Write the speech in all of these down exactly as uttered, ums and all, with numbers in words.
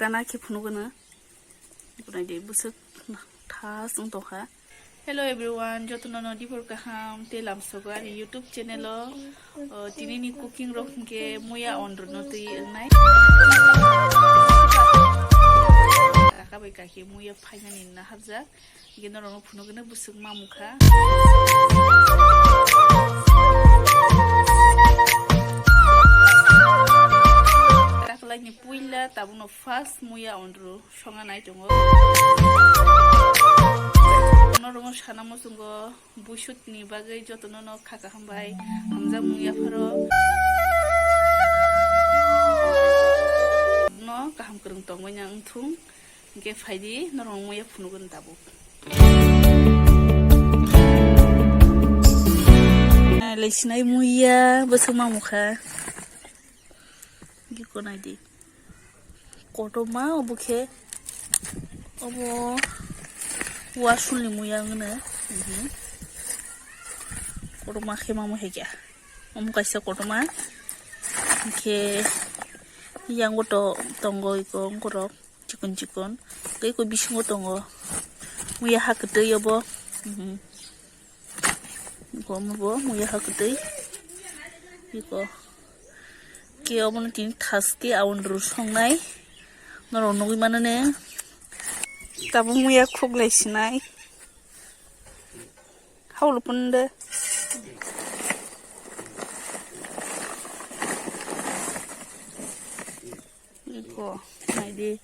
Gana khe phunugwno. Bunai de bwswk thas wng tongkha. Hello everyone, jotono no dibor kaham tei lamsogo ani YouTube channel o. O, tini ni cooking rok hwnkhe muya ondro no twi wngnai. Kaka bai kaki muya phainani na hapjak. Hwnkhe norokno phunugwno bwswk mamukha. Taklaini puila tabukno first muya ondro songa nai tongo. Norokno sana muchungo buisut ni bagwi jotono no kha kaham bai hamjakmung yapharo. No kaham kwrwng tongmani wngthung. Hwnkhe phaidi, norok muya phunugwno tabuk. Laisinai muya bwswk mamukha. Hwnkhe ko naidi. Kotorma obo khe, obo wasulni muya wngno. Mhm. Kotorma khe mamo hai khe. Omo kaisa kotorma. Hwnkhe yango to tongo iko wngkorok. Chikon chikon. Tei ko bisingo tongo. Muya ha kwtwi obo. Mhm. Iko omo bo muya ha kwtwi. Iko. Ke obono tini thaske aundru songnai. Norok nugwi mano ne. Tabuk muya khuklai sinai. Haulo punde. Iko, naidi.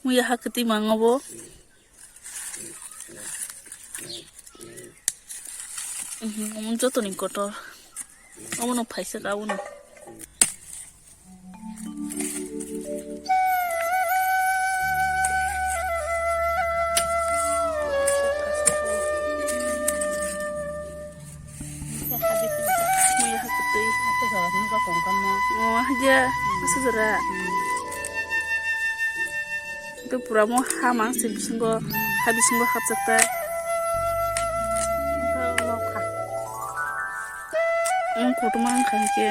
Muya ha kwtwi mango bo. Mhm, omo jotoni kotor. Omono phaisa ka abono. Muya ha kwtwi. Oh, haja, asuk jora. Itu pura mo ha mang se bisingo, ha bisingo hapjak ta. Ang kotorma wngkha hwnkhe.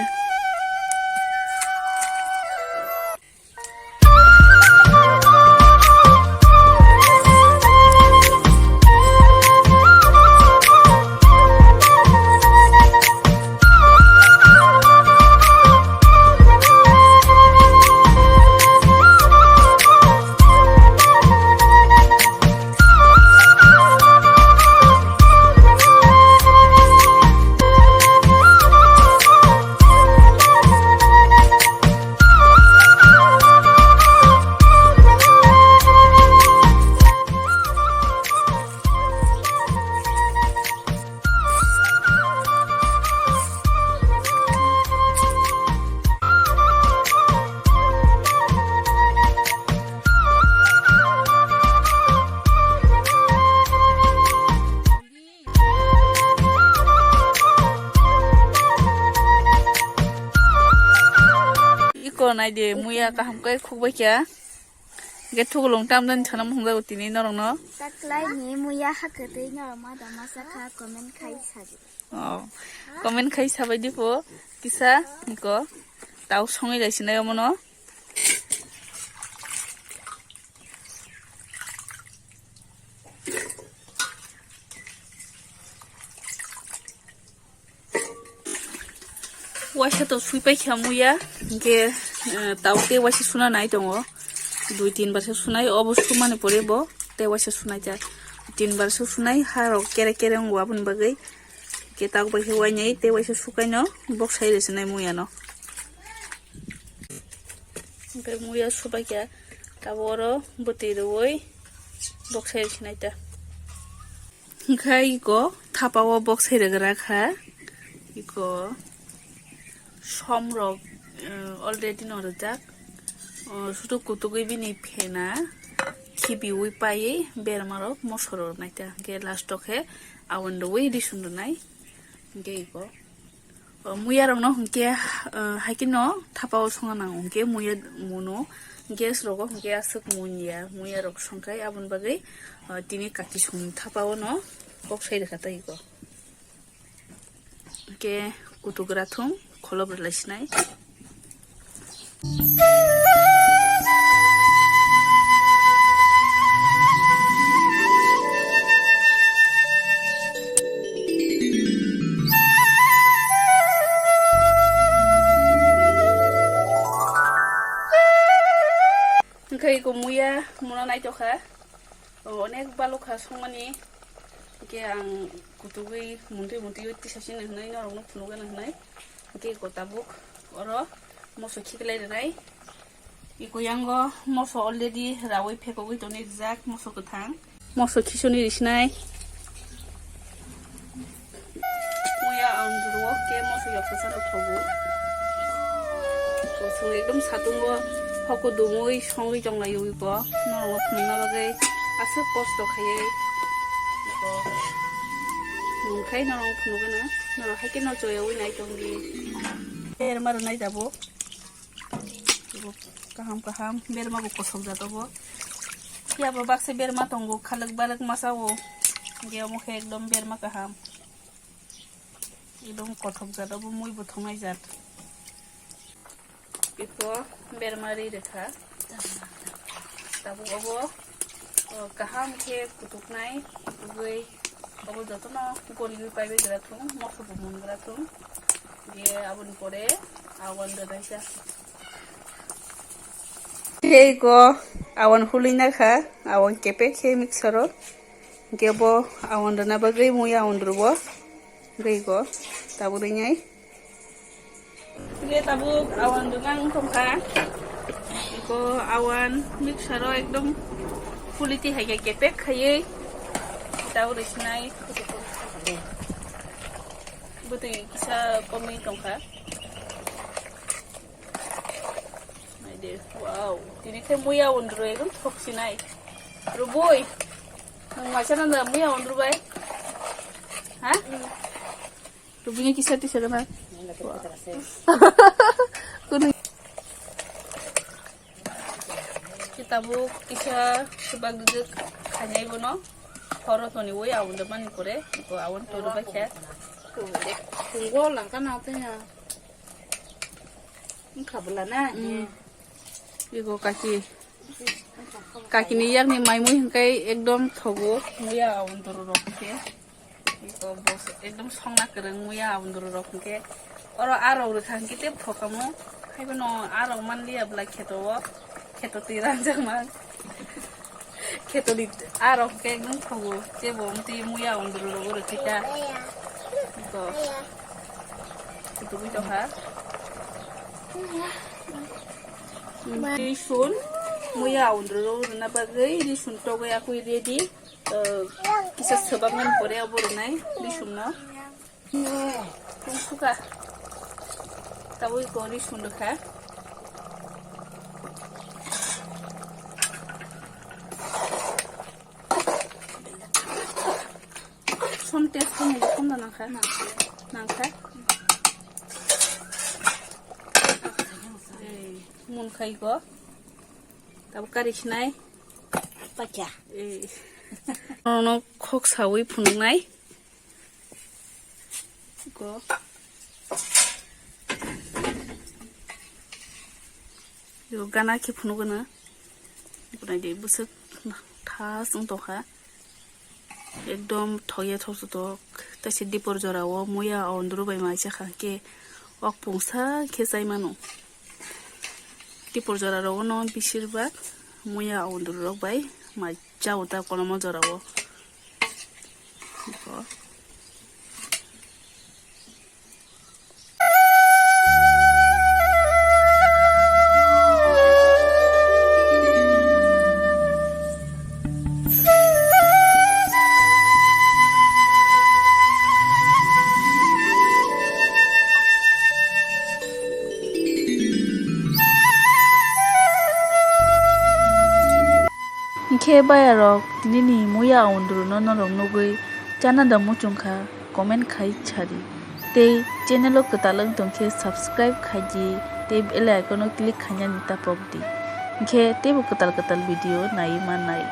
Iko naidi, muya kaham khe khukbai kha. Hwnkhe thuklung tamjani sana muchungjago tini norokno. Taklaini muya ha kwtwi norok ma da masa kha comment khai saji. Oh, comment khai sabai dipo kisa niko tau songwi lai sinai omono. Waisa to sui pai kha muya, hwnkhe, eh, tau tei waisa suna nai tongo. Dui tin bar se sunai, obo sumani pore bo tei waisa sunai ja. Tin bar se sunai, ha rok kere kere wngo aboni bagwi. Hwnkhe tau bai khe wainai tei waisa sukaino bok sai rw sinai muya no. Hwnkhe muya subai kha, tabuk oro bwtwi rwui bok sai rw sinai ta. Hwnkhe iko thapa o bok sai rwgra kha, iko som rok, eh, already no rwjak, oh, sudu kutugwi bini phena khibiui paiwi berma rok mosoro rwnai ta, hwnkhe last o khe awan rwui risun rwnai, hwnkhe iko. O, muya rokno hwnkhe, eh, haikhe no thapa o songna nango hwnkhe muya muno gas rogo hwnkhe aswk munya muya rok songkhai aboni bagwi, eh, tini kaki songni thapa o no kok sai rwkha tei iko. Hwnkhe kutugra thung kholop rwlai sinai. Tei ko muya muna naitokha. O, onek balukha songmani. Hingke ang kutugwi muntui muntui tisa sini hinui norokno phunukgana hinui. Hingke ko tabuk oro moso khiklai rwnai. Iko yango moso already rawi phekogwi tongni rijak moso kwthang. Moso khisoni risinai. Muya ang duruo ke moso yok kwcharo thogo. Kosong ekdom satungo hoko dumui songwi tonglaio iko. Norokno phunukna bagwi aswk kosto khaiwi iko. Nungkhai norok phunukgana. Norok haikhe no choyawi nai tongdi. Berma rwnai tabuk. Kaham kaham berma bo kosok jat obo. Phiya bo baksa berma tongo khalwk balwk masa o. Ge omo khe ekdom berma kaham. Ekdom kothok jat obo mui bo thongnai jat. Iko berma ri rwkha. Tabuk obo, o, kaham khe kutuknai, kutugwi obo jotono goriwi paibai gra thung, moso bo mun gra thung. Je aboni pore awan rwnaisa. Tei ko awan hulwi nakha, awan kepek khe mixer o. Hingke bo awan rwna bagwi mui awan rwo. Hingke ko tabuk ringai. Hingke tabuk awan rwna wng tongkha. Iko awan mixer o ekdom fuliti hai khe kepek khaiwi tabuk risinai. Bwtwi kisa komwi tongkha. Naidi, wow. Tini khe muya undru ekdom thok sinai. Rubui. Nang maisa nang da muya undru bai. Ha? Rubui ni kisa tisa gana. Kunu. Kitabu kisa subak duduk khanyai bono. Horo toni ui awon da mani kore. Ko awon to rubai khe. Tunggo langka na tanya. Wngkha bwla na? Mm. Ego kaki. Kaki ni yakni mai mui hingkai ekdom thogo. Muya awon doro rok hingke. Ego bos ekdom songna kwrwng muya awon doro rok hingke. Oro arok rwkha hingke tei thokamo. Haibono arok manliya bwla kheto o. Kheto twi ranjakma. Khetoni arok khe ekdom thogo, tebo omtwi muya undru rogo rwkhe ta. Iko. Kutugwi tongkha. Risun muya undru rogo rwna bagwi risun togwi akwi ready. Uh, kisa swbakmani pore obo rwnai risunno. Tungsuka. Tabuk gori sundukha. Som test khe nai kom da nangkha. Nangkha. Ei, mun khai go. Tabuk kari khnai. Pakya. Ei. Ono khok sawi phunuknai. Iko. Iko gana khe phunukgwna. Iko naidi bwswk thas wng tongkha. Ekdom thokya thoksutok. Taisa dipor jorao muya awon duru bai mai chakha khe wak pungsa khe chai mano. Dipor jora rogo no bisir bak muya awon duru rok bai mai chao ta koloma jorao. Hinkhe bayarok tinini muya awondruno norok nugwi chana da muchungkha comment khai sadi. Tei channel o kwtal wng tongkhe subscribe khaidi tei bell icon o click khainani tapokdi. Hinkhe teibo kwtal kwtal video naiwi mannai.